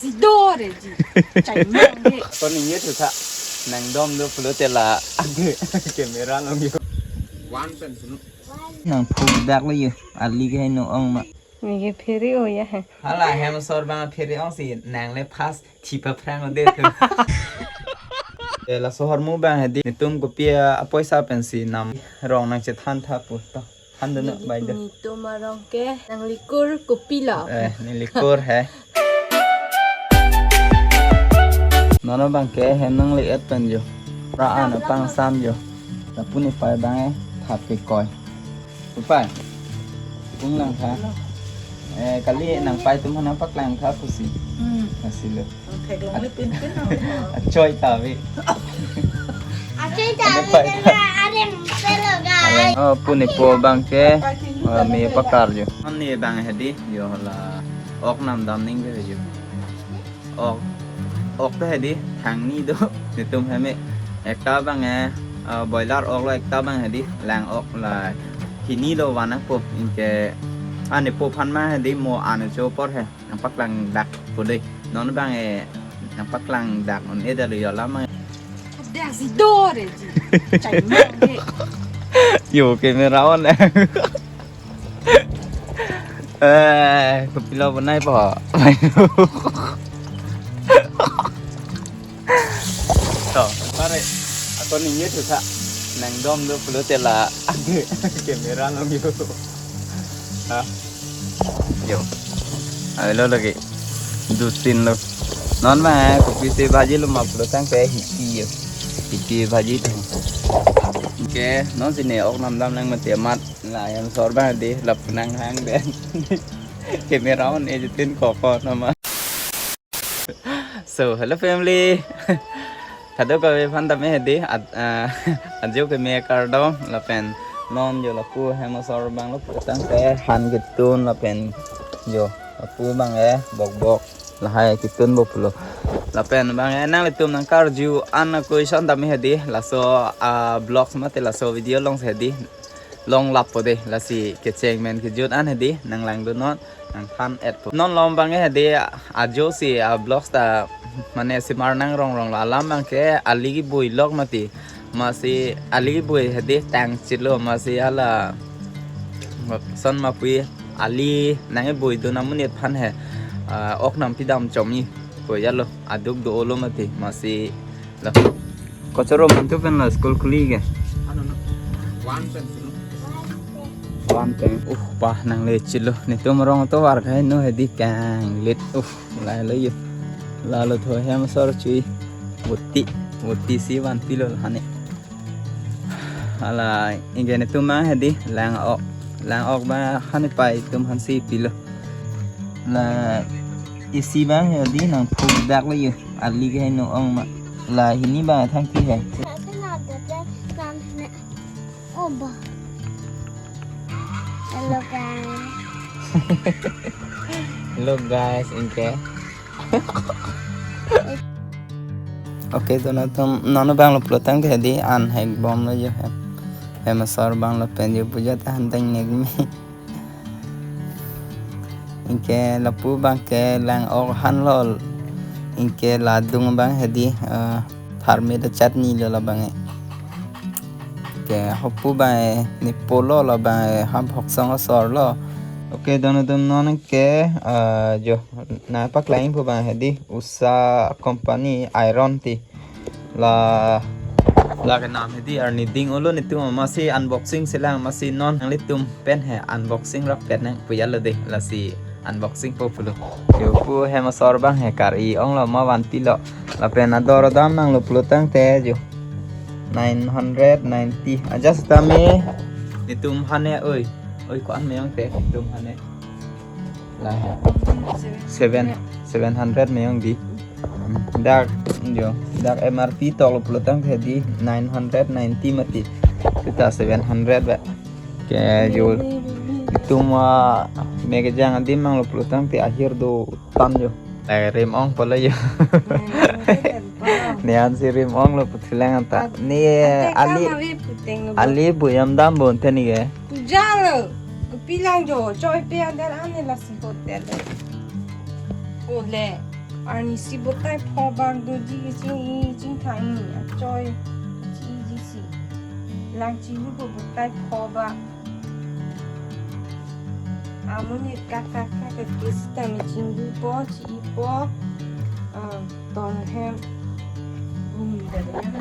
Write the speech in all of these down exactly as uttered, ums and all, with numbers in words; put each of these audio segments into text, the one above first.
Sido re ji. Chai mang de. Ako ningje thu tha. Nangdom do pulote la ag camera along yo. One pen sunu. Nangphukdak lo yo. Ali ke no ong ma. Neke phere-o ya he. Hala hem asor abang phere-ong si nangle first thipa phrang de thu. Eh, laso ahormu abang hedi netum kopi apoisa pensi nam rong nangchethan tha pu to. Than dun non bai do. Netum arong ke nanglikur kopilo. Eh, nelikur he. Non abang ke hem nangle-et pen jo. Ra an apang sam jo. Lapu nepai abang eh thap kekoi. Upai. Kung lang tha. Eh, kali nangpai atum aphan nangpaklang tha pusi. Hmm. Lasi lo. Ang theklong le pinpin ang. Achoi ta ave. Achoi ta ave na arem pelo guys. Oh, pu nepo abang ke, ah, me pakar jo. An ne abang hedi, jo la ok nam dam ning ke jo. Ok, ok ta hedi, thang ni do, netum heme. Ekta abang eh, ah, boiler ok lo, ekta abang hedi, lang ok la. Hini lo van nangpo, anke, an nepo aphan ma hedi mo an cho apor he. Nangpaklangdak pu dei. Non abang eh nangpaklangdak non eh dalo yo lama. Dak si do re ji. Chai mang de. Yo camera on. Eh, kopilo bonai po. To, pare. Ako ningje thu tha. Nangdom do pulote la ag camera along yo. Ha? Yo. Ave lo lagi. Dusin lo. Non ma, kopisi bhaji lo ma pulotangte hipi yo. Hipi bhaji to. Anke, non si ne ok nam dam lang mati amat. La hem asor abang hedi, lapu nanghang de. Camera on eh jitin koko nama. So, hello family. Kadokave aphan tame hedi, at, ah, ajo ke me kardom, lapen non jo lapu hem asor abang lo pulotangte han ketun lapen jo lapu abang eh bokbok lahai ketun bo pulo. Lapen abang eh nanglitum nangkarju an a-question tame hedi, laso, ah, vlogs mate laso video along si hedi. Long lap po dei, lasi kecheng men kejut an hedi, nanglang dun non, nangthan-et po. Non lom abang eh hedi, ajo si, ah, vlogs ta, mane simar nangrong rong lo alam abang ke, ali keboi lok mati. Masi ali keboi hedi tang chit lo, masi hala, son ma pu-i, ali nang keboi dun amonit aphan he, ah, ok nam pidam chom-i, pu ya lo, aduk do-o lo mati, masi Lo. Kochoro mantu pen lo school khuli ke? Ano, no. One pen, no. One pen. Uh, pa nangle chit lo. Netum arong atovar ke no hedi kanglit. Uh, lai lo yo. Lalo tho hem asor chui. Buti, buti si vanpilo hane. Hala, anke netum ma hedi lang ok. Lang ok ba hane pai atum aphansi pilo. La isi abang hedi nangphukdak lo yo. Ali ke no ong ma. La hini abang thangpi he. Oh, ba. Hello, guys. Hello, guys, anke. Okay, to non atum, non abang lo pulotangte hedi an hek bom lo yo hem. Hem asor abang lapen yo puja ta han deng nek me. Anke lapu abang ke lang ok han lo. Anke la adung abang hedi, eh, tharmit chutney lo labang eh. Ke hopu abang eh, nepo lo labang eh, ham hoksong asor lo. Okay, to non atum non ke, eh, jo, nangpaklang pu abang hedi, Usha company iron ti. La, la kenam hedi arni ding-o lo netum, masi unboxing si lang, masi non nanglitum pen he unboxing rapet nang pu ya lo dei, lasi unboxing po pulo. Yo pu hem asor abang he kari ong lo ma vanpilo. Lapen ador dam nang lo pulotangte jo. Nine hundred ninety. Aja sitame netum hane oi. Oi ko-an me ong te netum hane. La. Seven, seven hundred me ong dei. Dak, jo, dak M R P tok lo pulotangte hedi nine hundred ninety mati. Seta seven hundred ba. Ke jo, itum, ah, me kejang adim mang lo pulotangte ahir do tan jo. Eh, rim ong po lo yo. Ne-an si rim ong lo puthilang anta. Ne ali, ali buyam dam bon te ne ke. Puja lo. Kopi lang jo, choi pe an dan an ne lasi hotel. Oh le. Arnisi botai pho bak doji kaching-i chingthang-i achoi chi-iji si. Lang chinghupo botai pho bak. Amonit kak kak kak ke sitame chinghupo chi-ipo. Ah, ton hem. Hmm, dari mana?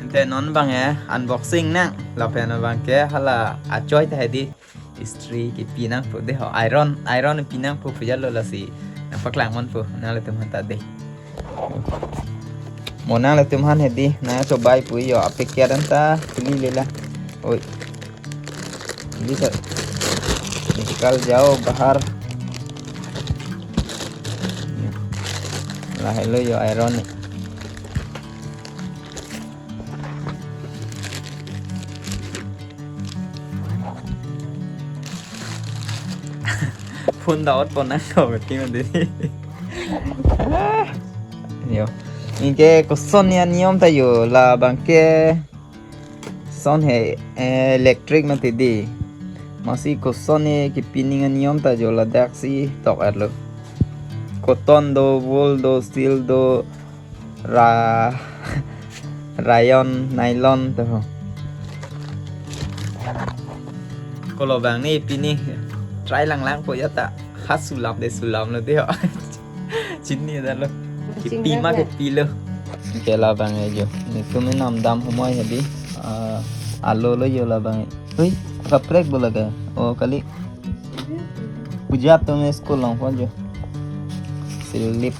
Ante non abang eh unboxing nang. Lapen abang ke hala achoi ta hedi. Istri kepi nangpo de ho, iron, iron pi nangpo pu jalo lasi nangpaklang ponpo nanglitum aphan ta de. Mo nanglitum aphan hedi nangchobai pu yo apacket anta kuli lela. Oi. Ini sa nikal jao bahar. Lahelo yo iron ni. Phone daotpo nang ko ting de. Yo. Anke koson ya niom ta yo labang ke son he, eh, electric mati di. Masi koson he kepi ning aniom ta yo ladak si tok-etlo. Cotton do, wool do, steel do, ra rayon, nylon to ho. Kolo abang ne pini try lang lang po ya ta. Ha sulam de sulamlo de ho. Chini dalo. Kepi ma kepilo. Ke labang e jo. Netum inam dam humoi hedi. Ah, alo lo yo labang e. Hui, kaprek bo laga. Oh, kali. Puja to me school long pon jo. Silip.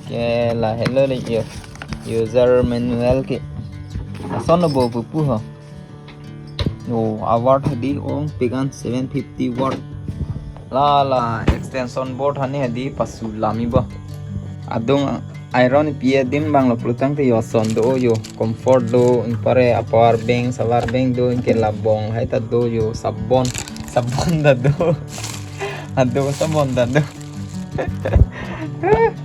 Ke lahelo le yo. User manual ke. Ason lo bo pupu ho. Yo, a watt hedi ong pegan seven fifty watt. La la extension board hani hedi pasu lami bo. Adung iron pi adim abang lo pulotangte yo son do yo. Comfort do, anpare a power bank, power bank do, anke labong hai ta do yo, sabon, sabon ta do. Ado sabon ta do.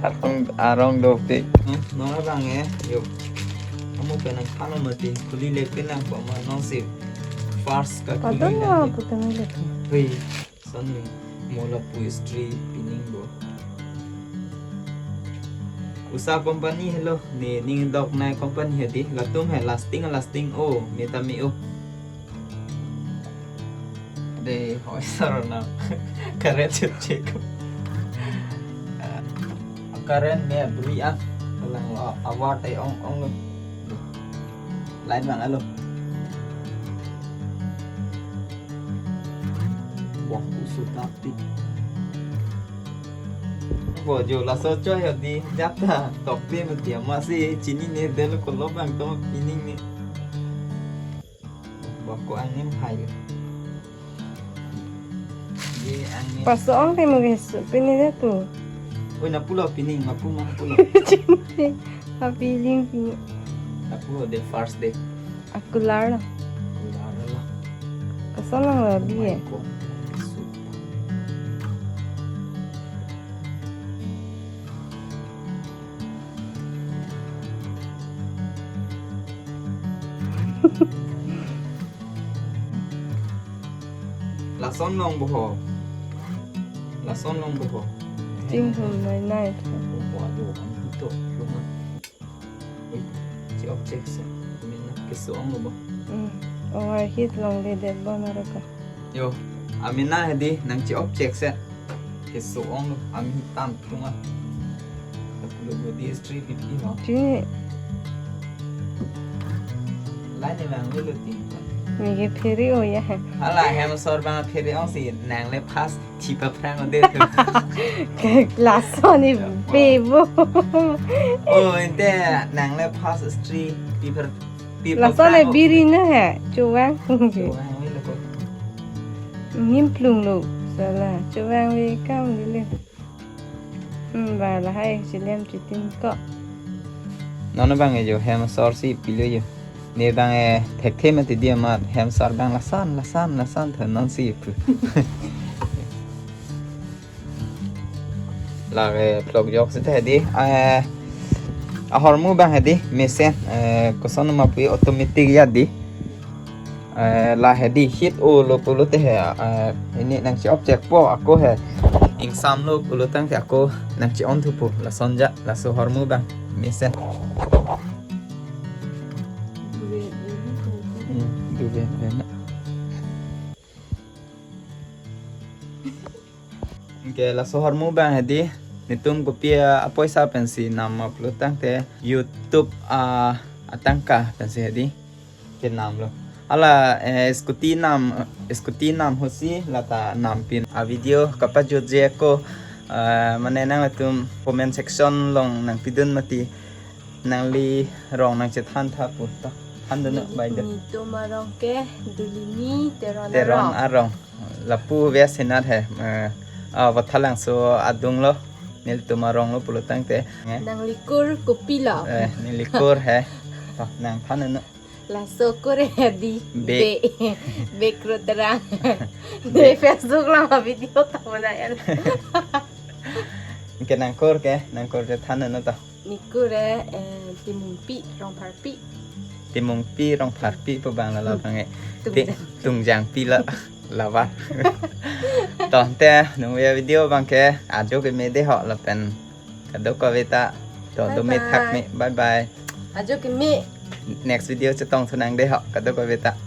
Arong, arong dopik. Hmm, non abang e, yo. Kamu penang kano mati, kuli le penang pa ma non si first ka kuli. Padahal le. Apa tengah le? Hui, son ni mo lapu istri pi ning bo. Usha company helo, ne ning dok nai company hedi, latum he lasting, lasting o, meta mi o. De hoi sarona. Current chut cheko. Current me bri a. Lang lo a watt ai ong ong lo. Line lang alo. Wah, kusut tapi. Bo jo laso choi hedi jata. Topi mati ama si chinine delo kolo abang to pining ni. Bako angin hai. Ye angin. Paso ong te mo ke su pini de tu. Oi, na pulo pining, na pu ma pulo. Chini. Apiling pini. Na pulo de first day. Akular lo. Akular lo. Kaso lang lo bi e. Oh my God. Lason long bo ho. Lason long bo ho. Chinghum nai nai. Bo ho ado kan ito. Luma. Ui, chi-off chek se. Mina keso ong lo bo. Hmm. Overheat longledet bo na raka. Yo, amena hedi nang chi-off chek se. Keso ong lo, ami tam tunga. Tapi lo bo di istri pipi ho. Chi. Lain ni lang lo ting. Mege phere o ya. Hala hem sor bang phere ong si nang le pass thipa phrang o de tu. Lason ni bebo. Oh, ente nang le pass istri piper. Laso le biri na he, chuwang. Chuwang we lo ko. Nim plung lo, sala, chuwang we kam dile. Hmm, ba lahai chilem chitin ko. Non abang e jo hem sor si pilo jo. Ne abang e thekthe mati dia mat hem sor abang lasan, lasan, lasan tha non si pu. Lake phlok jok seta hedi. Eh, ahormu abang hedi mesen, eh, koson ma pu automatic ya di. Eh, la hedi heat o lo pulote he, eh, ini nang chi-off chek po ako he. Ingsamlo pulo tangte ako nangche-on thupo, lason ja, laso ahormu abang mesen. Hmm, duve, duve na. Anke laso ahormu abang hedi, netum kopi apoisa pensi nam ma pulo tangte YouTube a, atangka pensi hedi kenamlo. Hala, eh, scooty nam, scooty nam ahutsi lata nampin avideo kapajutje ako, eh, mane nangtum comment section along nangpidun mati, nangli arong nangchethan tha pu to. Thandun non, bai dun. Netum arong ke Dulimi Teron Teron arong. Arong. Lapu West Sinat he. Eh, ah, Vathalangso adunglo. Nelitum aronglo pulo tangte. Nangli kur kopilo? Eh, neli kur he. To, nangthan non. Laso kur hedi. Be. Be. Be Kro Terang. Be. Neli Facebook along video ta mana el. Anke nangkur ke, nangkur chethan non to. Nekur ke, eh, Timungpi Rongpharpi. Timungpi Rongpharpi pu abang lalo abang ke. Ti-, Tungjang. Tungjangpi la, lawa. To, te, nung video abang ke, ajo keme dei ho lapen kadokave ta. To, bye dome bye. Thak me, bye bye. Ajo keme. Next video chetong thunang dei ho, kadokave ta.